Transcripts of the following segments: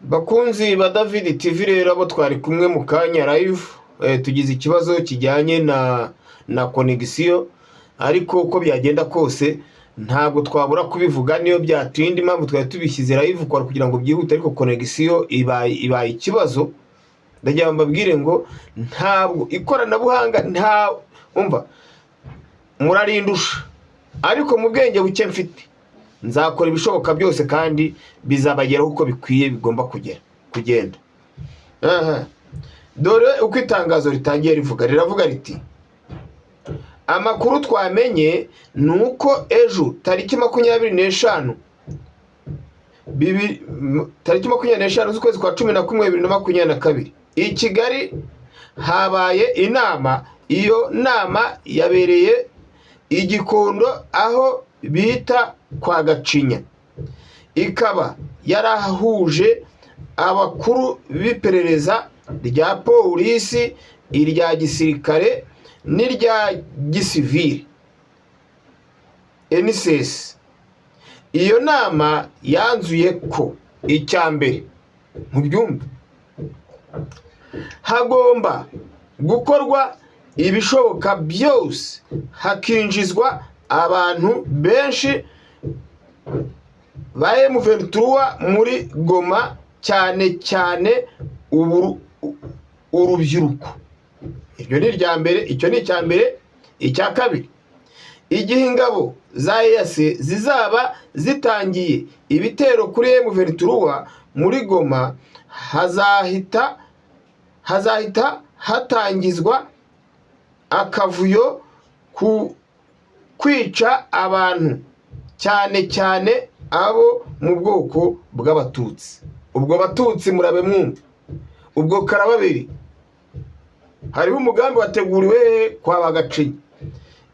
Bakunzi ba David TV rero, abo twari kumwe mu kanya live, tugize ikibazo kijyanye na connexion, ariko uko byagenda kose ntabwo twabura kubivuga niyo byatinda. Impamvu twari tubishyize live kwa kugira ngo byihute, ariko connexion ibaye ikibazo. Ndagira ngo mbabwire ngo ntabwo ikoranabuhanga, nta umva murarindusha, ariko mu bwenge buke mfite nzakora ibishoboka byose kandi bizabageraho uko bikwiye bigomba kugera kugenda. Aha. Dore uko itangazo ritangiye rivuga, riravuga riti: "Amakuru twamenye ni uko ejo tariki 25 tariki 25 z'ukwezi kwa 11 2022 i Kigali habaye inama. Iyo nama yabereye i Gikondo aho bita kwa Gacinya, ikaba yarahuje abakuru b'iperereza rya polisi, irya gisirikare n'irya gisivili NSS. Iyo nama yanzuye ko icya mbere, mubyumve, hagomba gukorwa ibishoboka byose hakinjizwa abantu benshi ba M23 muri Goma, cyane cyane urubyiruko." Iryo ni irya mbere, icyo ni icya mbere. Icya kabiri: "Igihe ingabo za EAC zizaba zitangiye ibitero kuri M23 muri Goma, hazahita hatangizwa akavuyo ku kwica abantu, cyane cyane abo mu bwoko bw'Abatutsi." Ubwo Batutsi murabe mwumva, ubwo karababiri hariho umugambi wateguriwe kwa Bagacinya.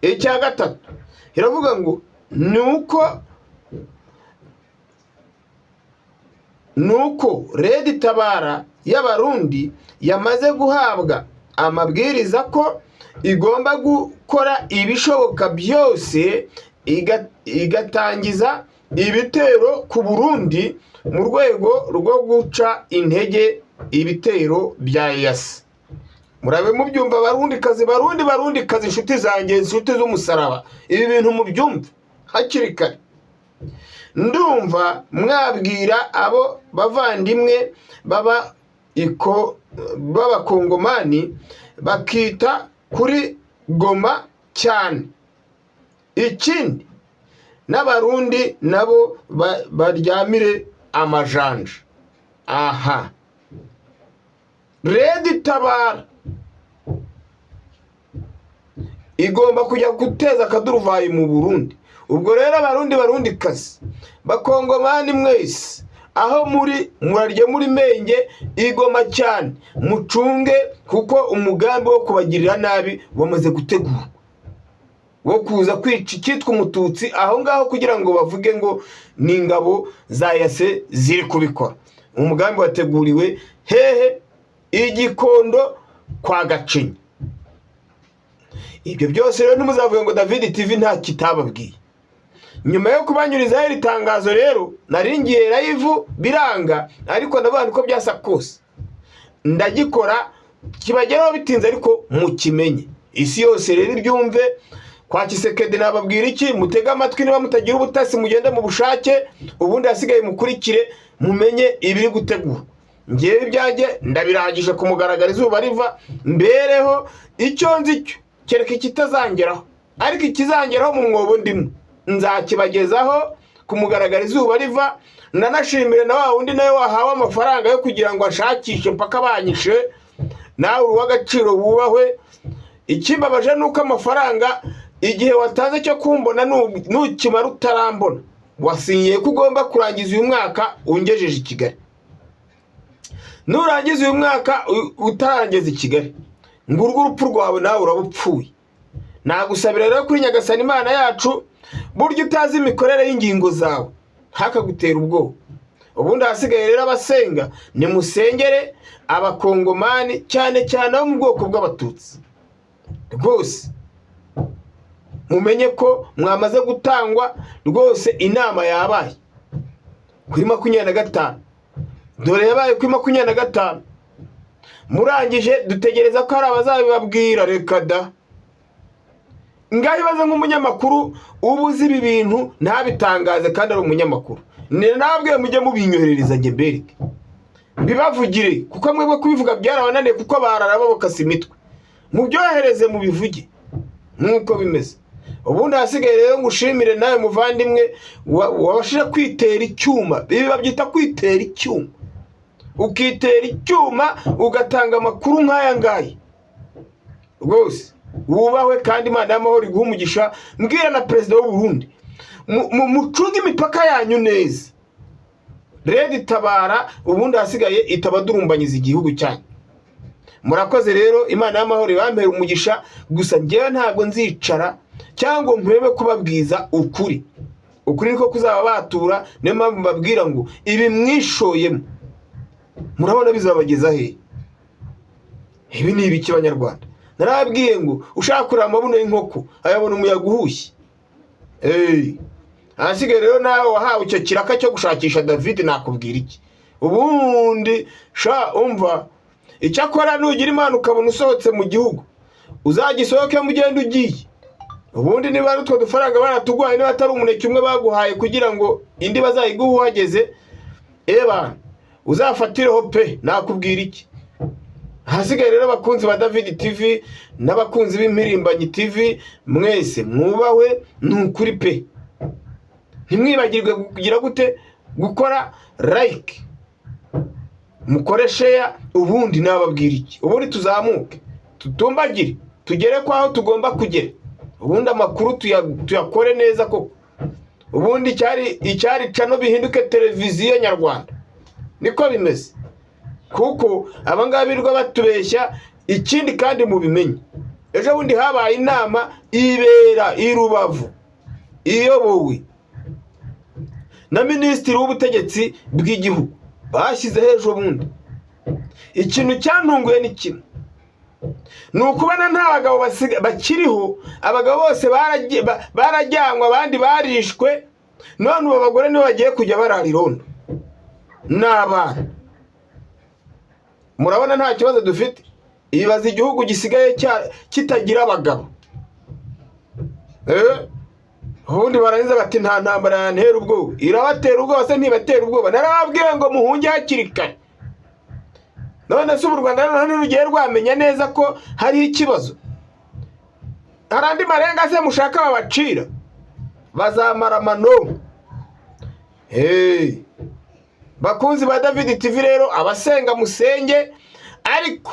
Icya gatatu iravuga ngo ni uko RED Tabara y'Abarundi yamaze guhabwa amabwiriza ko igomba gukora ibishoboka byose igatangiza ibitero ku Burundi mu rwego rwo guca intege ibitero bya EAC. Murabe mubyumva, Barundi kazi, Barundi, Barundi kazi, inshuti zanjye, inshuti z'umusaraba, ibi bintu mubyumve hakiri kare. Ndumva mwabwira abo bavandimwe baba iko b'Abakongomani bakita kuri Goma cyane. Ikindi, n'Abarundi nabo baryamire amajanja." Aha RED Tabara igomba kujya guteza akaduruvayi mu Burundi. Ubwo rero Abarundi, Barundi kazi, Bakongomani mwese aho muri, murarye muri menge igoma cyane, mucunge, kuko umugambi wo kubagirira nabi wamaze gutegurwa, wo kuza kwica icyitwa Umututsi aho ngaho kugira ngo bavuge ngo ni ingabo za EAC ziri kubikora. Umugambi wateguriwe hehe? Igikondo kwa Gacinya. Ibyo byose rero ntimuzavuge ngo David TV nta kitababwiye. Nyuma yo kubanyurizaho iri tangazo rero, naringiye live biranga, ariko ndavuga uko byasa kose ndagikora kibageraho bitinze, ariko mukimenye, isi yose rero ibyumve. Kwa Tshisekedi nababwira iki? Mutege amatwi, niba mutagira ubutasi mugende mu bushake, ubundi hasigaye mukurikire mumenye ibiri gutegurwa. Ngewe ibyanjye ndabirangije ku mugaragaro, izuba riva mbereho. Icyo nzi cyo kereka ikitazangeraho, ariko ikizangeraho mu mwobo ndimo nzakibagezaho ku mugaragaro izuba riva. Nanashimire na wa wundi nawe wahawe amafaranga yo kugira ngo ashakishe mpaka banyishe. Nawe uri uw'agaciro, wubahwe. Ikimbabaje ni uko amafaranga igihe watanze cyo kumbona nukimara utarambona, wasinyiye ko ugomba kurangiza uyu mwaka ungejeje i Kigali. Nurangiza uyu mwaka utarangeza i Kigali, ngo urwo urupfu rwawe nawe uraba upfuye. Nagusabira rero kuri Nyagasani Imana yacu, burya utazi imikorere y'ingingo zawe ntakagutere ubwoba. Ubundi ahasigaye rero, abasenga nimusengere Abakongomani, cyane cyane abo mu bwoko bw'Abatutsi. Rwose mumenye ko mwamaze gutangwa. Rwose inama yabaye kuri 25. Dore yabaye kuri 25. Murangije dutegereza ko hari abazabibabwira, reka da. Ngaho ibaze nk'umunyamakuru uba uzi ibi bintu ntabitangaze kandi ari umunyamakuru. Ni nabwe mujye mubinyoherereza njye mbereke, bibavugire, kuko mwebwe kubivuga byarabananiye, kuko barara babakasa imitwe. Mubyohereze mubivuge nk'uko bimeze. Ubundi ahasigaye rero ngushimire nawe muvandimwe wabashije kwitera icyuma. Ibi babyita kwitera icyuma, ukitera icyuma ugatanga amakuru nk'aya ngaya. Rwose wubahwe kandi Imana y'amahoro iguhe umugisha. Mbwira na perezida w'u Burundi, mucunge imipaka yanyu neza, RED Tabara, ubundi ahasigaye itabadurumbanyiza igihugu cyanyu. Murakoze rero, Imana y'amahoro ibampere umugisha. Gusa njyewe ntabwo nzicara cyangwa mpebe kubabwiza ukuri. Ukuri niko kuzaba batura. Niyo mpamvu mbabwira ngo ibi mwishoyemo murabona bizabageza he? Ibi ni ibiki, Banyarwanda? Narababwiye ngo ushaka kureba amabuno y'inkoko ayabona umuyaga uhushye. Hey. Ahasigaye rero nawe wahawe icyo kiraka cyo gushakisha David, nakubwira iki? Ubundi sha umva, icyakora nugira Imana ukabona usohotse mu gihugu, uzagisohokemo ugenda ugiye. Ubundi niba ari utwo dufaranga baratuguhaye, niba atari umuneke umwe baguhaye kugira ngo indi bazayiguhe uhageze, eba uzafatireho pe, nakubwira iki? Ahasigaye rero, abakunzi ba David TV n'abakunzi b'Impirimbanyi TV mwese mwubahwe, ni ukuri pe. Ntimwibagirwe kugira gute? Gukora like, mukore share. Ubundi nababwira iki? Ubundi tuzamuke, tutumbagire, tugere kwaho tugomba kugera. Ubundi amakuru tuyakore neza koko. Ubundi icyari cano bihinduke televiziyo nyarwanda, niko bimeze, kuko abangaba birirwa batubeshya. Ikindi kandi mubimenye, ejo bundi habaye inama ibera i Rubavu iyobowe na minisitiri w'ubutegetsi bw'igihugu bashyizeho ejo bundi. Ikintu cyantunguye ni kimwe, ni ukubona nta bagabo bakiriho. Abagabo bose barajyanywe, abandi barishwe, none ubu abagore nibo bagiye kujya barara irondo n'abana. Murabona nta kibazo dufite? Ibaze igihugu gisigaye kitagira abagabo. Ubundi barangiza bati nta ntambara yantera ubwoba. Irabatera ubwoba se ntibatera ubwoba? Narababwiye ngo muhunge hakiri kare. None se ubu u Rwanda noneho ntirugiye rwamenya neza ko hariho ikibazo? Hari andi marenga se mushaka babacira? Bazamara amano. Hey. Bakunzi ba David TV rero, abasenga musenge, ariko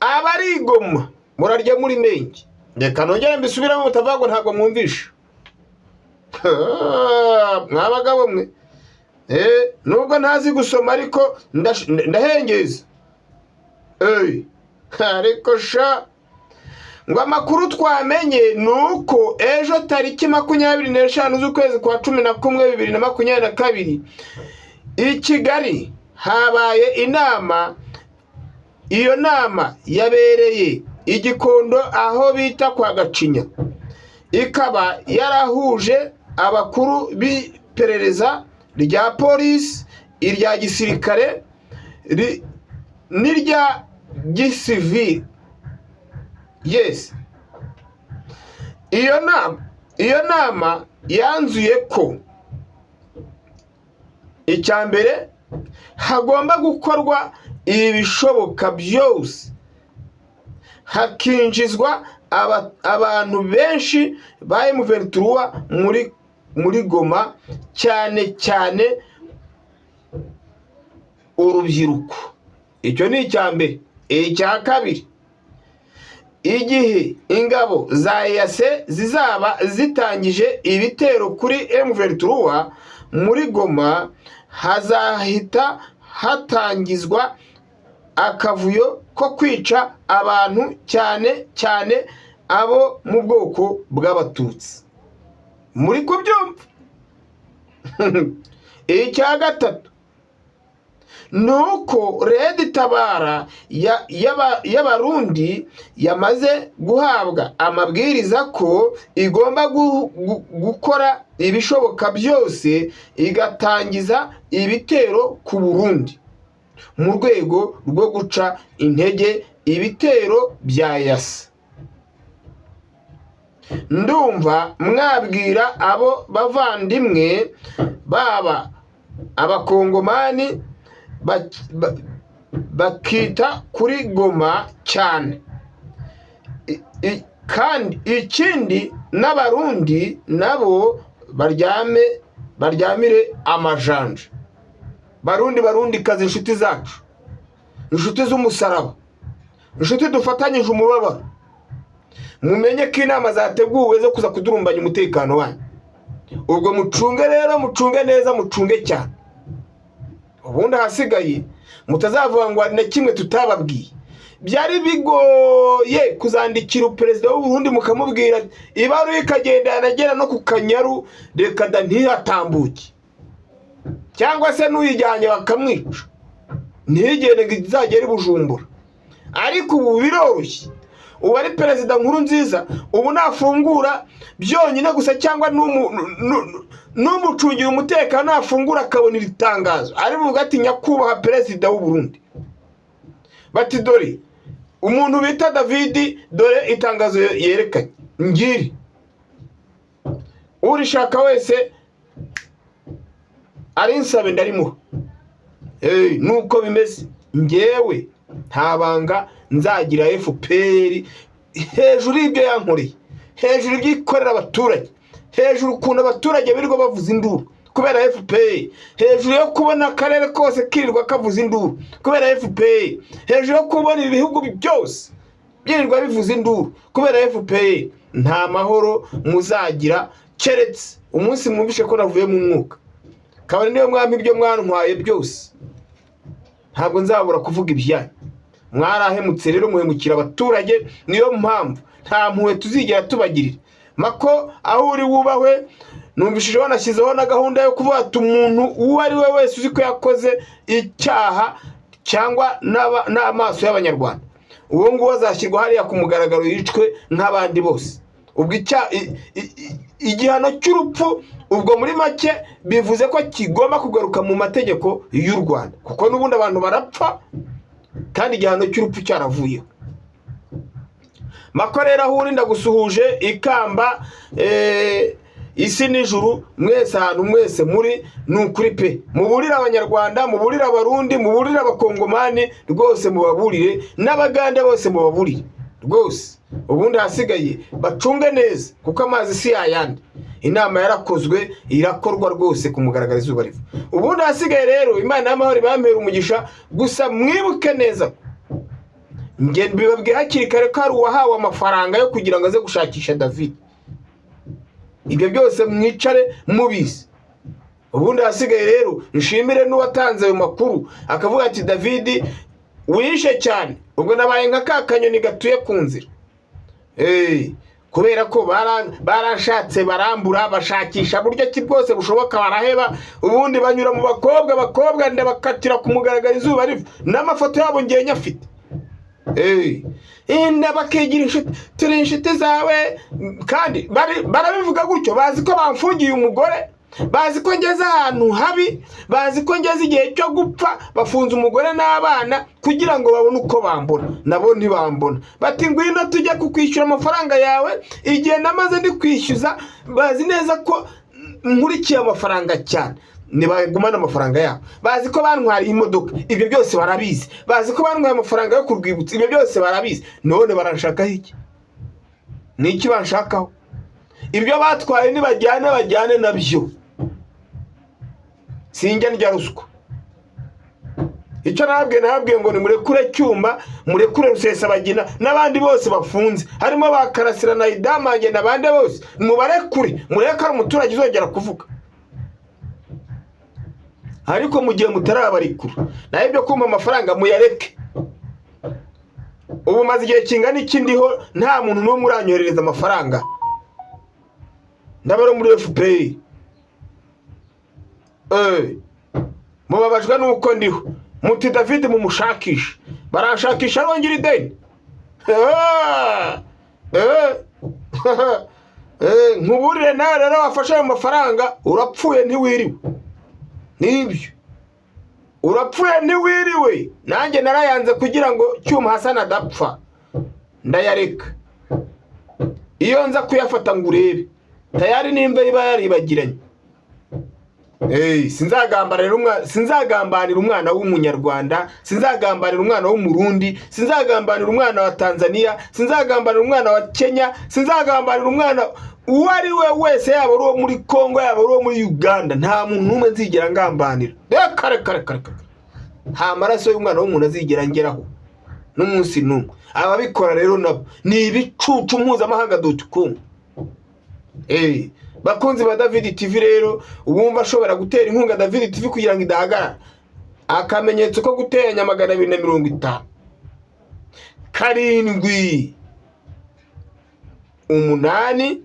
abarigoma murarya muri menge. Reka nongere mbisubiremo mutavuga ngo ntabwo mwumvisha. Mwa bagabo mwe, nubwo ntazi gusoma ariko ndahengeza. Ariko sha ngo amakuru twamenye ni uko ejo tariki 25 z'ukwezi kwa 11 2022 i Kigali habaye inama. Iyo nama yabereye i Gikondo aho bita kwa Gacinya, ikaba yarahuje abakuru b'iperereza rya polisi, irya gisirikare n'irya gisivili. Yes, iyo nama yanzuye ko icya mbere hagomba gukorwa ibishoboka byose hakinjizwa abantu benshi ba M23 muri Goma, cyane cyane urubyiruko. Icyo ni icya mbere. Icya kabiri, igihe ingabo za EAC zizaba zitangije ibitero kuri M23 muri Goma, hazahita hatangizwa akavuyo ko kwica abantu, cyane cyane abo mu bwoko bw'Abatutsi. Muri kubyumva? Icya gatatu ni uko RED Tabara y'Abarundi yamaze guhabwa amabwiriza ko igomba gukora ibishoboka byose igatangiza ibitero ku Burundi. Mu rwego rwo guca intege ibitero bya EAC. Ndumva mwabwira abo bavandimwe baba Abakongomani bakita kuri Goma cyane. Kandi ikindi, n'Abarundi nabo baryame, baryamire amajanja. Barundi, Barundi kazi, inshuti zacu, inshuti z'umusaraba, inshuti dufatanyije umubabaro, mumenye ko inama zateguwe zo kuza kudurumbanya umutekano wanyu. Ubwo mucunge rero, mucunge neza, mucunge cyane. Ubundi ahasigaye mutazavuga ngo hari na kimwe tutababwiye. Byari bigoye kuzandikira perezida w'u Burundi mukamubwira, ibaruwa ikagenda yanagera no ku Kanyaru, reka da, ntihatambuke, cyangwa se n'uyijyanye bakamwica, ntigende ngo izagere i Bujumbura. Ariko ubu biroroshye. Ubu ari perezida Nkurunziza, ubu nafungura byonyine gusa, cyangwa n'umucungira umutekano nafungura akabona iri tangazo, ari buvuga ati: "Nyakubahwa perezida w'u Burundi," bati: "Dore umuntu bita David, dore itangazo yerekanye ngiri, urishaka wese arinsabe ndarimuha." Nuko bimeze. Ngewe nta banga nzagira FPR hejuru y'ibyo yankoreye, hejuru y'ibyo abaturage, hejuru ukuntu abaturage birirwa bavuza induru kubera FPR, hejuru yo kubona akarere kose kirirwa kavuza induru kubera FPR, hejuru yo kubona ibihugu byose byirirwa bivuza induru kubera FPR. Nta mahoro muzagira keretse umunsi mwumvishe ko navuye mu mwuka. Kabone niyo mwampa ibyo mwantwaye byose, ntabwo nzabura kuvuga ibyanyu. Mwarahemutse rero, muhemukira abaturage. Niyo mpamvu nta mpuhwe tuzigera tubagirira. Mako, aho uri wubahwe. Numvishije banashyizeho na gahunda yo kuvuga ati umuntu uwo ari we wese uzi ko yakoze icyaha cyangwa n'amaso y'Abanyarwanda, uwo nguwo azashyirwa hariya ku mugaragaro yicwe nk'abandi bose. Ubwo igihano cy'urupfu, ubwo muri make bivuze ko kigomba kugaruka mu mategeko y'u Rwanda, kuko n'ubundi abantu barapfa kandi igihano cy'urupfu cyaravuyeho. Mako rero, aho uri ndagusuhuje. Ikamba, isi n'ijuru, mwese, ahantu mwese muri, ni ukuri pe, muburire Abanyarwanda, muburire Abarundi, muburire Abakongomani rwose, mubaburire n'Abagande bose, mubaburire rwose. Ubundi ahasigaye bacunge neza, kuko amazi si yayandi. Inama yarakozwe, irakorwa rwose ku mugaragaro, izuba riva. Ubundi ahasigaye rero, Imana y'amahoro ibampera umugisha. Gusa mwibuke neza, njye mbibabwiye hakiri kare ko hari uwahawe amafaranga yo kugira ngo aze gushakisha David. Ibyo byose mwicare mubizi. Ubundi ahasigaye rero nshimire n'uwatanze ayo makuru, akavuga ati: "David wishe cyane." Ubwo nabaye nka ka kanyoni gatuye ku nzira. Kubera ko baranshatse barambura, bashakisha buryo ki bwose bushoboka baraheba. Ubundi banyura mu bakobwa, abakobwa ndabakatira ku mugaragaro izuba riva, n'amafoto yabo ngiye nyafite. Inda bakigira inshuti, turi inshuti zawe, kandi barabivuga gutyo bazi ko bamfungiye umugore, bazi ko ngeze ahantu habi, bazi ko ngeze igihe cyo gupfa. Bafunze umugore n'abana kugira ngo babone uko bambona. Nabo ntibambona. Bati: "Ngwino tujye kukwishyura amafaranga yawe." Igihe namaze ndi kwishyuza, bazi neza ko nkurikiye amafaranga cyane. Ntibagumane amafaranga yabo. Bazi ko bantwariye imodoka, ibyo byose barabizi. Bazi ko bantwaye amafaranga yo ku rwibutso, ibyo byose barabizi. None baranshakaho iki? Ni iki banshakaho? Ibyo batwaye nibajyane, bajyane nabyo. Sinjya ndya ruswa. Icyo nababwiye, nababwiye ngo nimurekure Cyuma, murekure Rusesabagina n'abandi bose bafunze, harimo ba Karasira na Idamange n'abandi bose. Mubarekure, murebe ko ari umuturage uzongera kuvuga. Ariko mu gihe mutarabarekura, naho ibyo kumpa amafaranga muyareke. Ubu maze igihe kingana iki ndiho, nta muntu n'umwe uranyoherereza amafaranga. Ndabara muri FPR. Mubabajwe nuko ndiho, muti: "David mumushakishe." Baranshakisha arongera ideni. Nkuburire nawe rero wafashe ayo mafaranga, urapfuye ntiwiriwe. Nibyo. Urapfuye ntiwiriwe. Nanjye narayanze kugira ngo Cyuma Hasani adapfa, ndayareka. Iyo nza kuyafata ngo urebe tayari nimba iba yaribagiranye. Hey, sinzagambanira umwana w'Umunyarwanda, sinzagambanira umwana w'Umurundi, sinzagambanira umwana wa Tanzania, sinzagambanira umwana wa Kenya, sinzagambanira umwana uwo ari we wese, yaba ari uwo muri Congo, yaba ari uwo muri Uganda. Nta muntu n'umwe nzigera ngambanira. Reka, reka, reka, reka, nta maraso y'umwana w'umuntu azigera ngeraho n'umunsi n'umwe. Ababikora rero nabo ni ibicucu mpuzamahanga.com. Bakunzi ba David TV rero, uwumva ashobora gutera inkunga David TV kugira ngo idahagarara, akamenyetso ko guteranya 250 7 8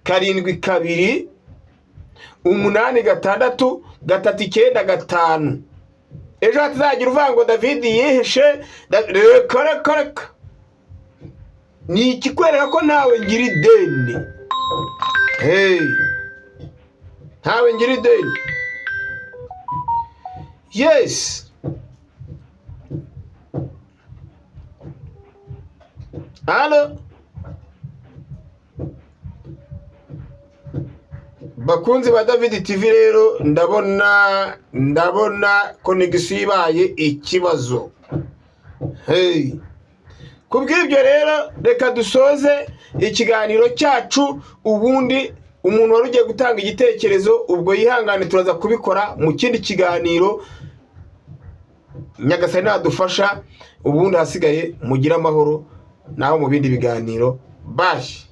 7 2 8 6 3 9 5. Ejo hatazagira uvuga ngo David yihishe. Reka, reka, reka, ni ikikwereka ko ntawe ngira ideni. Hey, ntawe ngira ideni. Yes, halo bakunzi ba David TV rero, ndabona connection ibaye ikibazo. Hey, kubw'ibyo rero reka dusoze ikiganiro cyacu. Ubundi umuntu wari ugiye gutanga igitekerezo ubwo yihangane, turaza kubikora mu kindi kiganiro. Nyagasani nadufasha. Ubundi ahasigaye mugire amahoro, naho mu bindi biganiro. Bye.